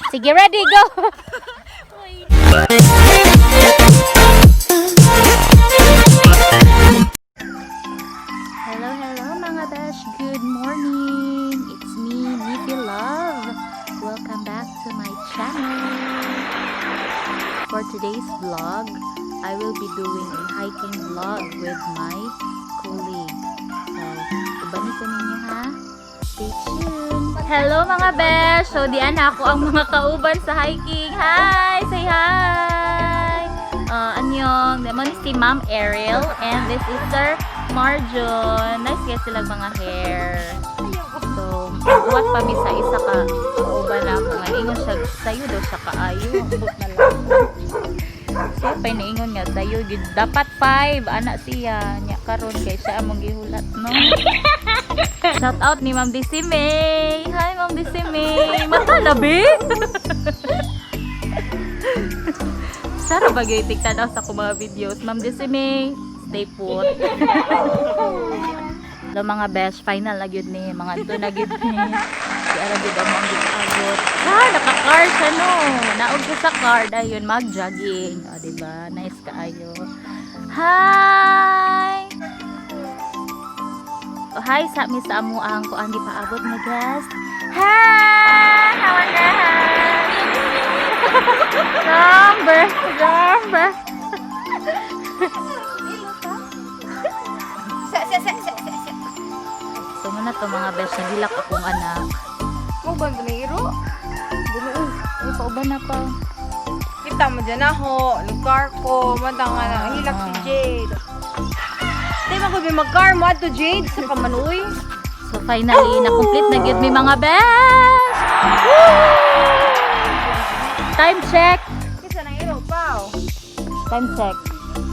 Sige, ready, go! Hello, hello, mga besh. Good morning. It's me, Nifi Love. Welcome back to my channel. For today's vlog, I will be doing a hiking vlog with my colleague. So, ubani ko ninyo ha. Stay tuned. Hello, mga besh! So, diyan ako ang mga kauban sa hiking. Hi! Say hi! Anyong, demo ni si Ma'am Ariel and this is Sir Marjon. Nice kaya sila mga hair. So, buhat pa mi sa isa ka kauban na ako. Nga ingon siya, sayo daw siya kaayo. Ambot na lang. Siya pa naingon nga sayo gid dapat 5 ana siya nya karon kay siya among gihulat, no. Shout out ni Ma'am DC May. Hi, Ma'am DC May. Mata na be. Sara ba gyud tigtan sa akong mga videos. Ma'am DC May, stay put. Hello, mga besh, final na gyud ni mga to na gyud ni. Si ara gyud ang mga gipaabot. Ah, naka-car siya, no. Naog siya sa car dayon mag-jogging. O, di ba? Nice kaayo. Hi! Oh, hi sa mi sa amo ang kuan gipaabot nga guest. Hi! Hawan na. Number, number. Se, se, se, se, se, se. So muna to, mga besh, nagilak akong anak. Mo ba ang iro? Ay, pauban na pa. Kita mo dyan ako, lugar ko, matang nga na, hilak si Jade. Di man ko mag-car mo ato Jade sa kamanuy. So finally, na-complete na gyud mi, mga besh! Woo! Time check! Kisa nang iro, pao. Time check.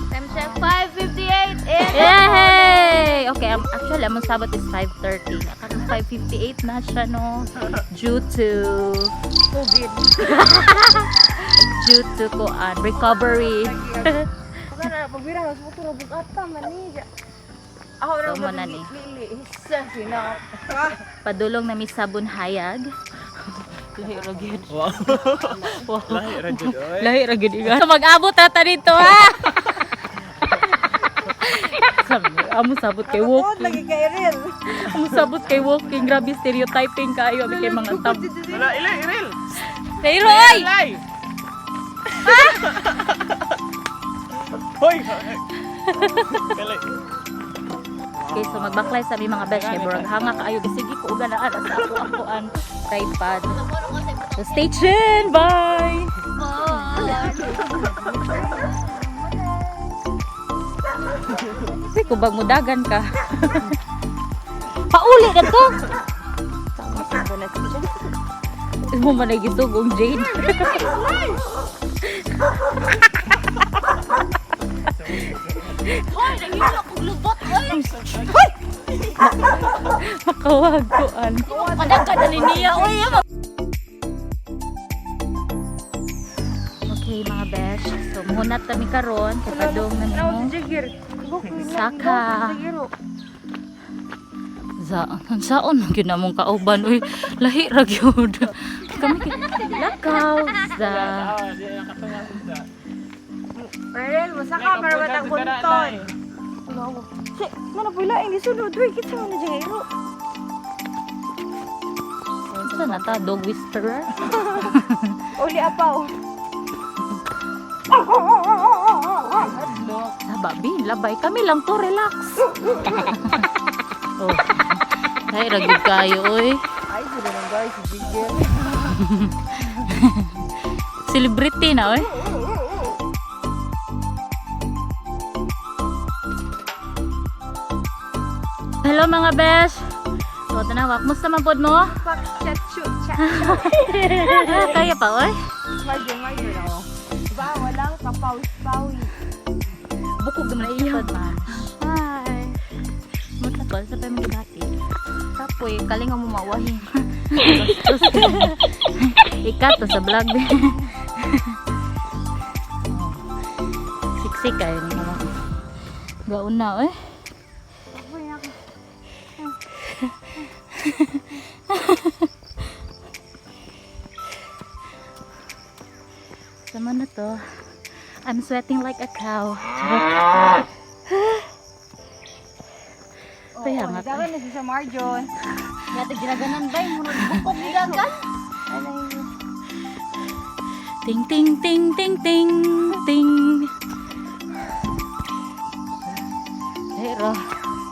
Time check, 5:58 in Yay! Okay, actually, among sabot is 5:30. Karon 5:58 na siya, no? Due to COVID. Due to kuan, recovery. Pagka na, pagbira, mas mo turog ata, mani. Ako So, na mo na ni. Lili, sa sina. Padulong na mi sa Bunhayag. Lahi ra gyud. Wow. Wow. Lahi ra jud oy. Lahi ra gyud. So mag-abot ta dito ha. Sabi, amo sabot kay walking. Lagi kay Iril. Amo sabot kay walking. Grabe stereotyping kaayo abi kay mga tab. Wala ilay iril. Pero ay! Ilay. Hoy. Kali. Okay, so magbaklay sa mi, mga besh kay murag hanga kaayo sige ko uga na sa ako ako ang tripod. So stay tuned. Bye. Uy, kubag mo dagan ka. Pauli na to. Mo man ay gisugong Jade. Hoy, nangilo kog lubot oy. Makawag kuan. Kadag ka dali niya oy. Okay, mga besh. So muhunat kami karon kay padung na Ano nimo. si Jigger? Saka. Za, saon man gyud namong kauban uy. Lahi ra gyud. Kami lakaw za. Ah, di na katunga sa. Iril, masaka para matang bunton. Si, mana pula ang gisunod, uy, kitsa man na dyan iro. Unsa na ta, dog whisperer? Uli apaw. Saba bi, labay kami lang to, relax. Oh. Lahi ra gyud kayo oy. Ay, sila nang guys, si Jigger. Celebrity na oy. Hello, mga besh. So, tanawa, kumusta man pod mo? Pak, chat, shoot, chat. Ah, kaya pa oy. Medyo, medyo na ako. Ba, walang kapaus-pawi. Bukog naman na iya. Hi. Muta ko sa pa mo dati. Kapoy, kalinga mo mawahi. Ikat to sa vlog din. Oh. Siksik kayo ni mga. Gaon na eh. Sa na to. I'm sweating like a cow. Charot. Kaya nga. Dagan na si sa Marjon. Yata ginaganan ba yung murag bukog gidagan? Ting ting ting ting ting ting. Pero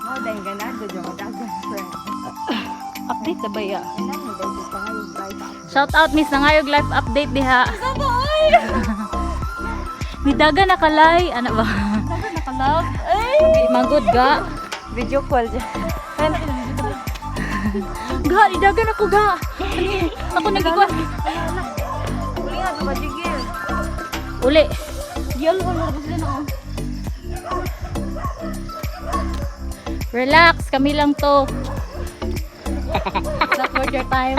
Mo dahil ganado dyan dagan friend. Update na ba ya? Ano dahil sa ngayong life. Shout out Miss Nangayog life update diha. Saba oy. Nidaga na kalay, ano ba? Saba nakalove. Ay. Manggod ga. Video call dyan. Ga, nidaga na ko ga. Ako nagikuan. Uli nga dumajigil. Uli. Gyal wala ko sila na. Oh. Relax, kami lang to. Not worth your time.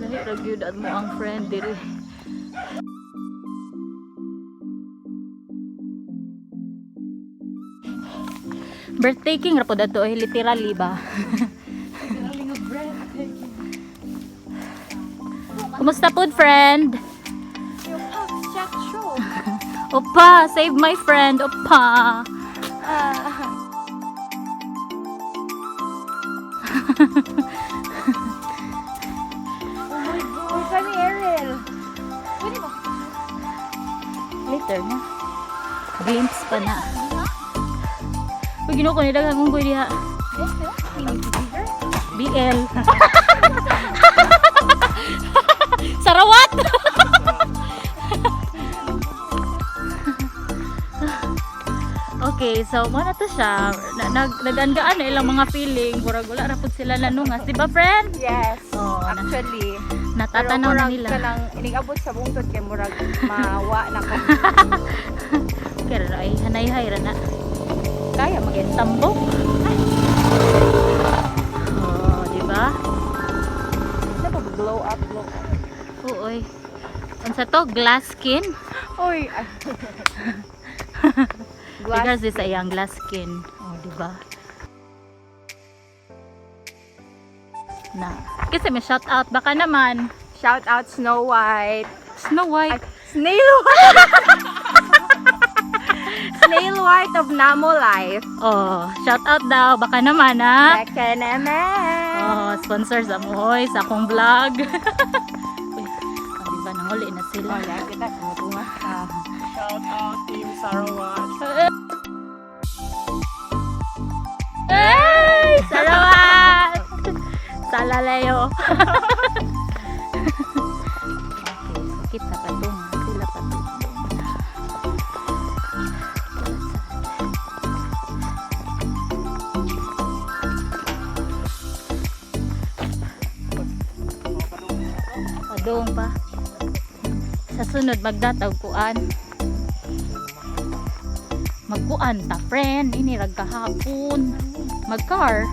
Dali ra gyud mo ang friend diri. Breathtaking ra pod ato eh, literally ba. Kumusta pod, friend? Check show. Opa, save my friend, opa. Uy, kami Ariel. Pwede ba? Later na. Glimpse pa na. Uy, ginoo ko ni daghang unggoy diha. BL. Sarawat. Okay, so mo na to siya. Na, nag na ilang mga feeling. Murag wala ra pud sila nanungas, di ba, friend? Yes. Oo, Actually. Natatanaw na murag nila. Kanang inigabot sa bungtod kay murag mawa na ko. Pero ay hanay-hay ra na. Kaya magentambok. Oh, di ba? Na ba glow up, glow up. Uy. Unsa to? Glass skin? Uy. Ay. Glass. Because this ay ang glass skin. Oh, di ba? Na. Kasi may shout out baka naman. Shout out Snow White. Snow White. Snail White. Snail White of Namo Life. Oh, shout out daw baka naman ha. Baka naman. Oh, sponsor sa mo hoy sa akong vlog. Uy, oh, di ba nanguli na sila. Oh, ya, kita tumutunga. Ah. Shout out Team Sarawat. Ay! Salamat! Salaleo. Okay, so kita patunga. Sila patunga. Padung pa. Sa sunod, magdatag kuan. Magkuan ta, friend. Inirag kahapon. Magcar.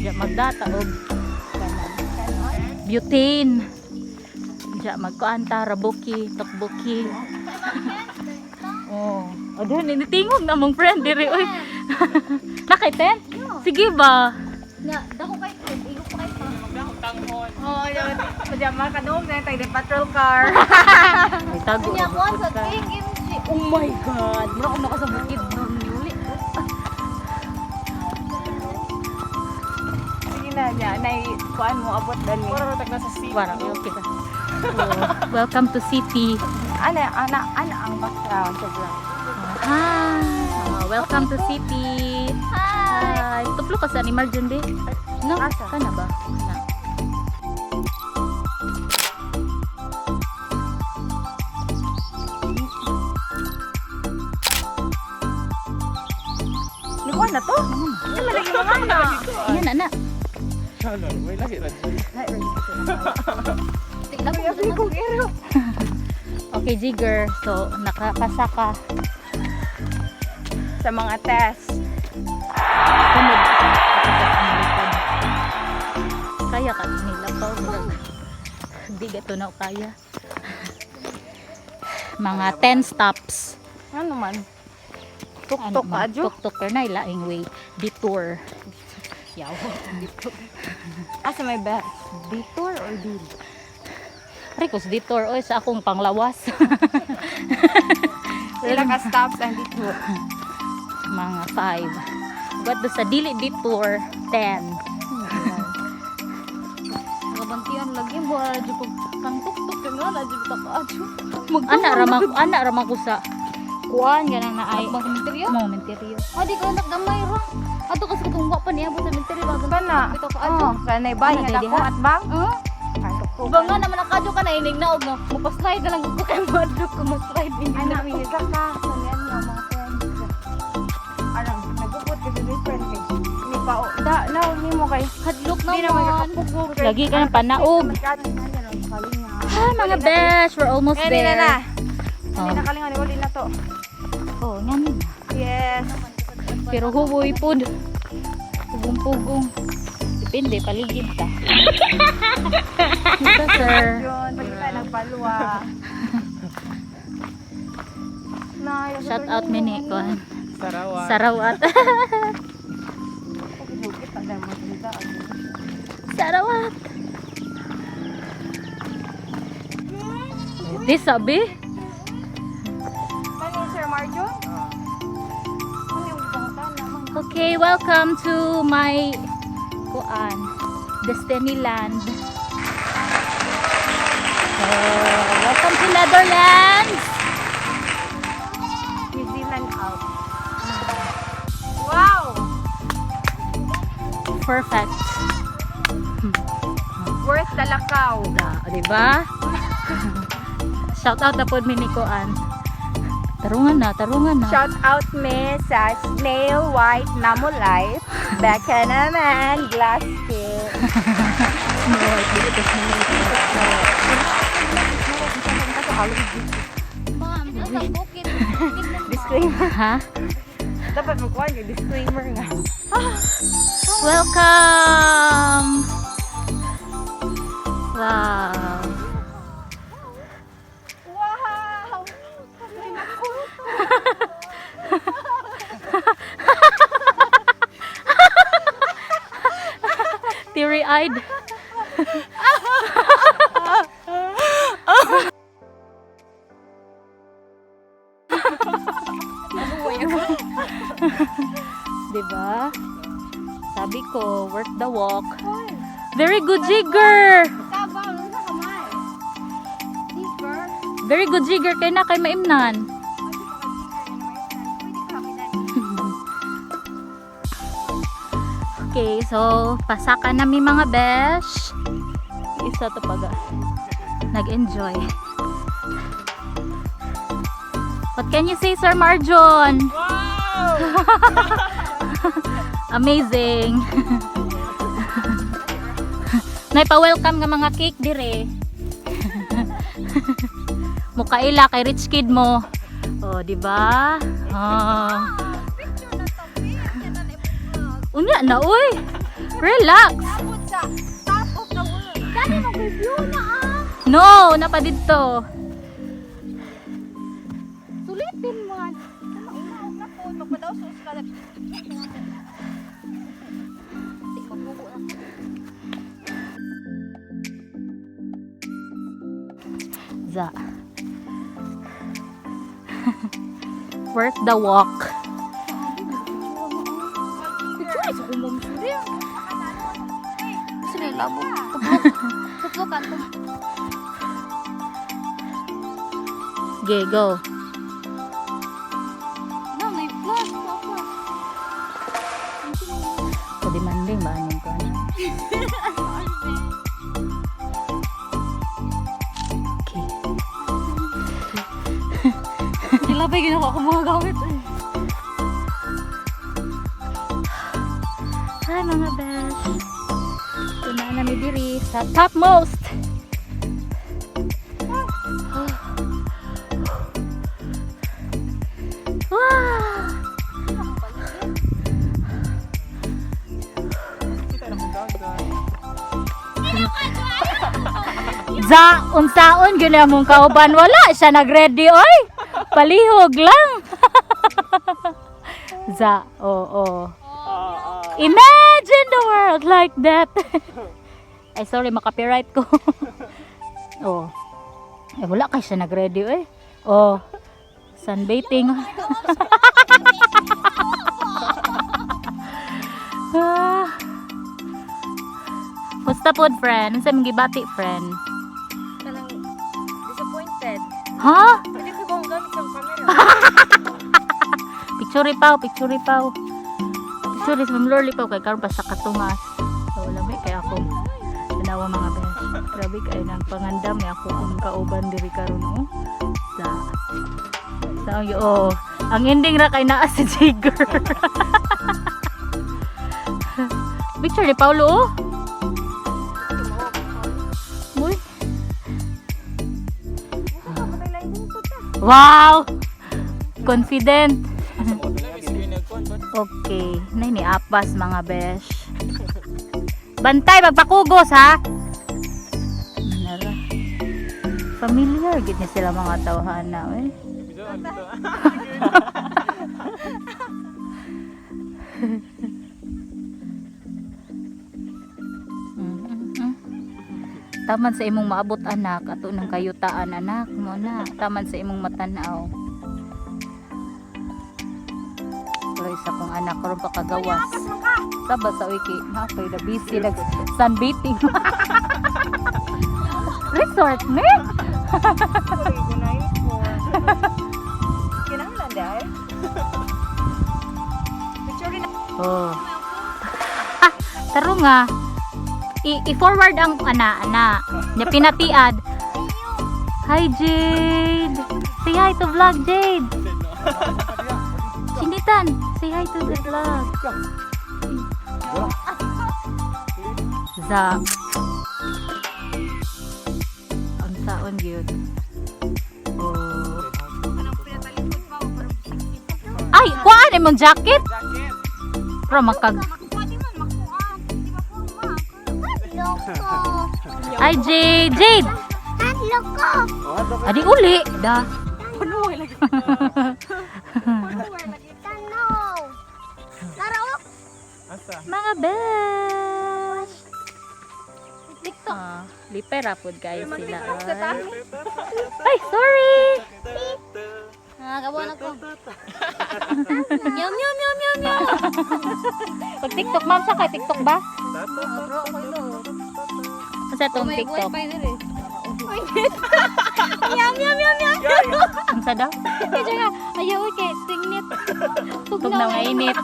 Diya magdata og butane. Diya magkuan ta rabuki, tokboki. Oh, oh dahil ninitingog na mong friend diri oy. Nakay tent? Sige ba? Na dako kay friend, igo pa kay pa. Tanghon. Oh, pajama ka noon na tayo patrol car. Ay tago. Kanya kuan sa King MG. Oh my God. Mura ko naka sa bukid no niuli. Sige na niya, nay kuan mo abot dani. Mura tag nasa city. Wara, okay ka. Oh, welcome to city. Ana ana ana ang background sa vlog. Hi. Oh, welcome to city. Hi. Hi. Tuplo ka sa ni Marjun di? No, Asa? kana ba? Na. Ni kuan na to? Ano malagi mga na? Yan na na. Ano, may lahi ra dyan. Tignan ko Ay, kong ero. Okay, Jigger. So, nakapasa ka. Sa mga test. Sunod. Ako sa ang likod. Kaya ka nila pa. Hindi gato na kaya. Mga 10 stops. Ano man? Tuktok Ano, ka, adyo. Tuktok pero na ilaing way. Detour. Yaw. Asa may best? Detour or dili? Rikos detour oy sa akong panglawas. Sila ka stops ang detour. Mga 5. But do sa dili detour 10. Nakabantian lagi mo adyo ko kang tuktok ka nga na jud ta ka adyo. Ana ra man ko sa kuan ganang na ay Bang sementeryo? mo menteryo. Ah, di ko nagamay ra. Ato kasi kung wa pa niya sa sementeryo bago Kana. bitaw ka adyo. Oh, kanay ba Ana, nga dili dako ha? at bang? Ah, Ay, tuktok. Ba nga naman nakadyo ka na inig na og no. Mapaslide na lang ko kay madlo ko maslide inig Ana, na. may isa ka. Sanyan nga mga friends. Arang, nagupot kasi ni friend kay. Ni pa o. Da, na ni mo kay. Hadlok Di na may naman. kakapugog. Lagi ka ng panaog. Hi mga besh, we're almost Ngayon na there. na. Oh. Hindi na kalinga ni uli na to. Oh, ngani. Yes. Pero huboy pod. Pugong-pugong. Depende, paligid ka. Ito, sir. Yun, pagkita nagpalwa. Na, Shout out mini ko. Sarawak. Sarawat. Sarawak. Di sabi? Ano Sir Marjon? Ano yung pangutan naman? Okay, welcome to my kuan, Destiny Land. So, welcome to Netherlands. New Zealand out. Wow! Perfect. Worth talakaw. Da, di ba? Shout out na po mi ni kuan. Tarungan na, tarungan na. Shout out me sa Snail White Namo Life. Baka naman, glass skin. Snow White, dili ka Snow White. Ma'am, sa bukid. Bukid na Disclaimer. Ha? Dapat magkuhan yung disclaimer nga. Welcome! Wow. Wow! Teary-eyed. Diba? Sabi ko, work the walk. Very good jigger! Sabaw, nung sa kamay. Deeper. Very good jigger kay na kay maimnan. Okay, so pasaka na mi mga besh. Isa to pag nag-enjoy. What can you say, Sir Marjon? Wow! Amazing. Naipa-welcome nga mga cake dire. Mukaila kay rich kid mo. Oh, di ba? Oh. Unya na uy. Relax. Sa top of the world. Dali mag-review na ah. No, napa didto. Sulitin man. Una po, magpadaw sus ka. Za. Worth the walk. Picture sa kumom suri. Gusto na yung labo. Tuplok. Tuplokan to. Okay, go. Na, may flash. Pa, flash. So demanding ba anong ko na? Okay. Kilabay ginawa ko mga gamit. Eh. Hi mga besh. Ito na nami diri sa topmost. Wow! Kita na kong dagat. Za, unsaon gyud na mong kauban wala siya nagready oy. Palihog lang. Za, oo. Oh. Imagine the world like that. Ay, sorry, maka-copyright ko. Oh. Eh, wala kay siya nag-ready eh. Oh. Sunbathing. Ah. Kumusta pod, friend? Unsa imong gibati, friend? Kanang disappointed. Ha? Hindi ko kung gamit sa camera. Picture paw, picture paw. Picture si Ma'am Lorly paw kay karon pa sa katungas. So lami kay ako. Tanawa, mga besh. Grabe kay nang pangandam ni ako ang kauban diri karon, oh. Sa oh, ang ending ra kay naa si Jigger. Picture ni Paulo, oh. Uy. Wow! Confident. Okay, nay ni apas, mga besh. Bantay magpakugos ha. Nara. Familiar gid ni sila mga tawhana eh. Taman sa imong maabot, anak, ato nang kayutaan, anak mo na. Taman sa imong matanaw. Pero isa kong anak karon pa kagawas. Saba sa wiki, napay na busy nag sunbathing. Resort me? Sorry ko na yun po. Kinahanglan dahil. Picture rin. Oh. Ah, taro nga. I-forward ang ana ana. Nya pinatiad. Hi, Jade. Say hi to vlog, Jade. Sinitan, say hi to the vlog. Za. Ang saon gyud. Oh. Kanang pinatalikod pa parang Ay, kuhaan imong jacket. Jacket! Pero makag Makuha di man, makuha. Di ba forma? Loko. Ay, Jade, Jade. Loko. Adi uli. Da. Puno lagi. Tanaw. Laro. Asa? Mga besh. TikTok. Ah, lipera pod guys sila. Ay, ay, sorry. Nakakabuan ako. Meow, meow, meow, meow, meow. Pag TikTok, ma'am, sa kay TikTok ba? Sa tong TikTok. Wifi diri. Meow, meow, meow, meow. Unsa daw? Medyo nga, ayaw, okay, tingnit. Tugnaw nga init.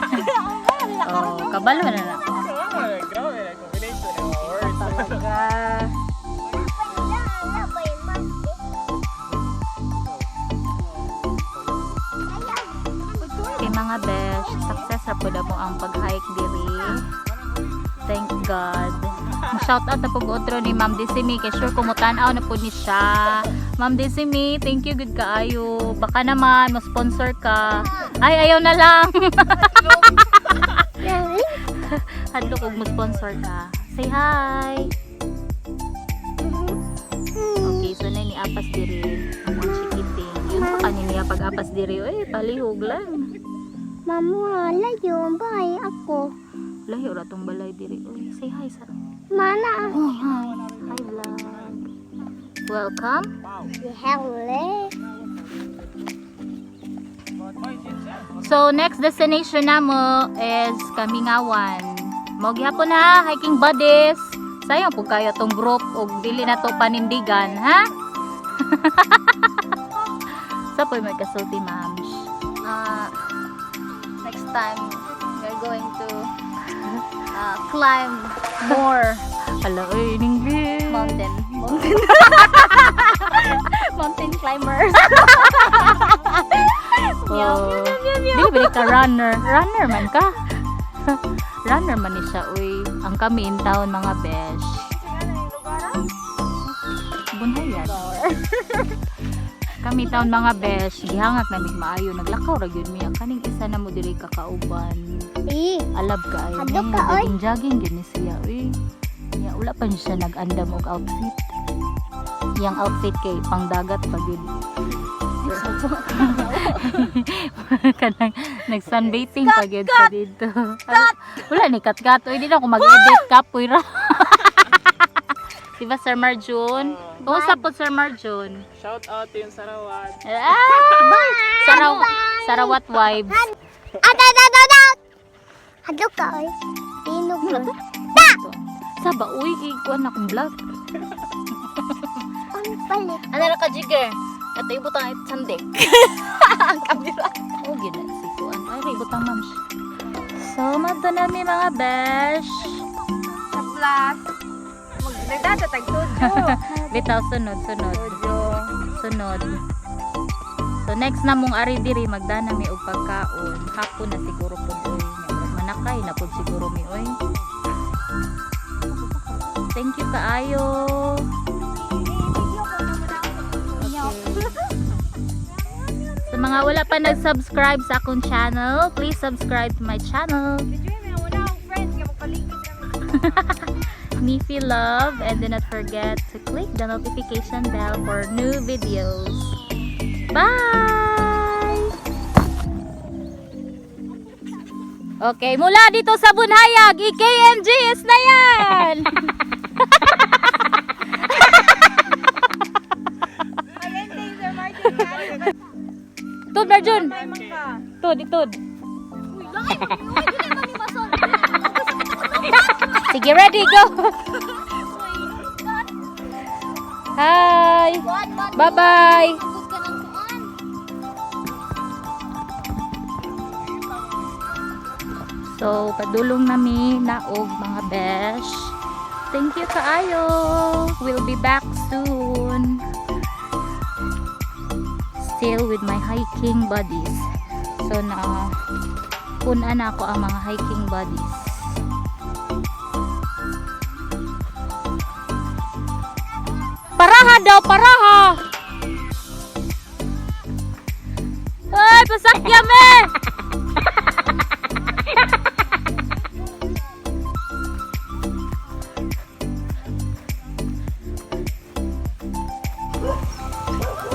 Oh, kabalo na na. Grabe, grabe. Combination ng mga words. Talaga. Okay, mga besh, success ra pud mo ang pag-hike diri. Thank God. Shout out na po otro ni Ma'am Desimi kay sure kumutan-aw na po ni siya. Ma'am Desimi, thank you, good kaayo. Baka naman mo sponsor ka. Ay, ayaw na lang. Hadlok og mo sponsor ka. Say hi. Okay, so na ni apas diri ang mga chikiting. Yun pa kanin niya pag apas diri, eh palihog lang. Mama, layo, bye ako. Layo ra tong balay diri. Uy, say hi sa. Mana? Oh, hi. Hi, vlog. Welcome. Hello. So next destination namo is Kamingawan. Mao gihapon ha, hiking buddies. Sayang po kayo tong group og dili na to panindigan, ha? Sa po'y may kasulti, ma'am. Next time, we're going to climb more Hala, oy, in English. mountain. Mountain. Mountain climbers. Oh. Dili ba ka runner? Runner man ka. Runner man ni siya, uy. Ang kami in town, mga besh. Bunhayan. Kami taon, mga besh, gihangak na mig maayo, naglakaw ra gyud miya. Kaning isa na mo diri kakauban. Eh, Alab ka ay. Hadlok ka, oy. Jogging jogging gyud ni siya, uy. Nya wala pa ni siya nag-andam og outfit. Iyang outfit kay pangdagat pa gyud. Kanang nag-sunbathing pa gyud sa dito. Wala ni kat-kat. Uy, di na ako mag-edit kapoy ra. Diba, Sir Marjun? Kumusta po, Sir Marjun? Shout out to yung Sarawat. Ah! Sarawat vibes. Ada, ada, ada, ada. Hadlok ka, oy. Tinog mo. Saba, uy, kay kuan akong vlog. Ang palit. Ano ra ka, Jigger? Ito ibutang it sandik. Ang kamera. Oh, gina si kuan. Ay, ra ibutang ma'am. So, madto na mi mga besh. Sa plus. Nagdadatag tudyo. Bitaw sunod, sunod. Tudyo. Sunod. So next na mong ari diri magdana mi og pagkaon. Hapon na siguro pud oy. Manakay na pud siguro mi oy. Thank you kaayo. Sa mga wala pa nag-subscribe sa akong channel, please subscribe to my channel, Medyo may wala akong friends nga magpaligid kami. Mifi Love, and do not forget to click the notification bell for new videos. Bye! Okay, mula dito sa Bunhayag, EKMGS na yan! Mag-ending, Sir Martin. Tud, Marjun! May mangka. Tud, itud. Uy, lain. Uy, dili man ni Mason. Sige, ready, go! Hi! Kuan, man. Bye-bye! Sugod ka ng kuan. So, padulong nami naog mga besh. Thank you kaayo. We'll be back soon. Still with my hiking buddies. So, na kuna na ako ang mga hiking buddies. Paraha daw, paraha! Ay, pasakya me!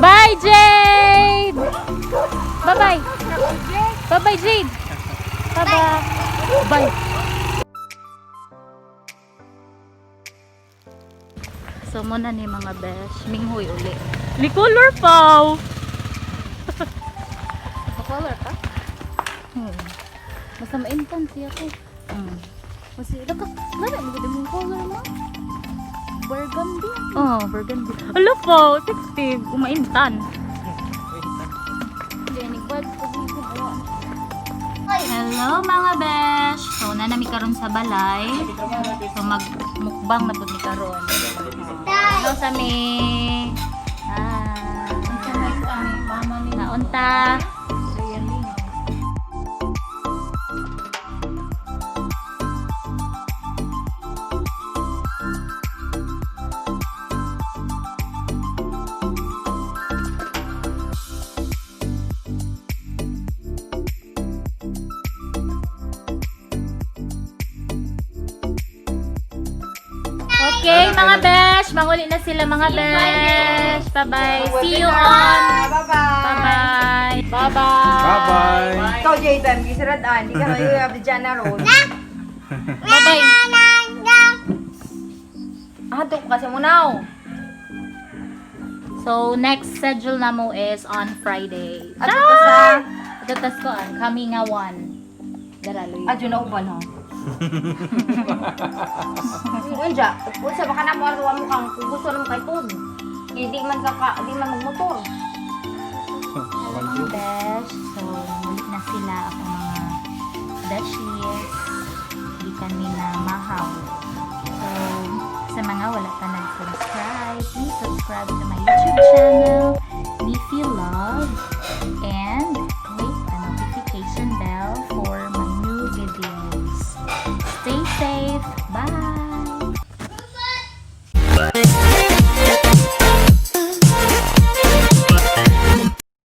Bye, Jade! Bye-bye. Bye-bye, Jade. Bye-bye. Bye. So, muna ni mga besh. Minghoy uli. Ni color paw! Color ka? Basta maintan siya ko. Kasi, laka, lami mo gud mong color mo. Burgundy. Oh, burgundy. Ala po, 60. Umaintan. Hindi, nagwag ko ko. Hello mga besh! So, nanami karon sa balay. So, magmukbang na pud mi karon. Hello sa mi. Hi. Naunta. Okay, mga besh, manguli na sila mga besh. Bye-bye. See you on. Bye-bye. Bye-bye. Bye-bye. Bye-bye! Ikaw, Jayden, gisiradan. Di ka kayo dyan na road. Bye-bye. Ah, to kasi mo now. So, next schedule na mo is on Friday. At ito sa... Ito tas ko ang Kamingawan. Daraloy. Adyo na uban, ha? Unja, unsa baka na mo arwa mo kang kung gusto naman kay tud. Hindi man ka, ka di man magmotor. Hello mga besh. So, muli na sila ako mga beshies. Hindi kami na mahaw. So, sa mga wala pa nag-subscribe, please subscribe to my YouTube channel, Leafy Love. And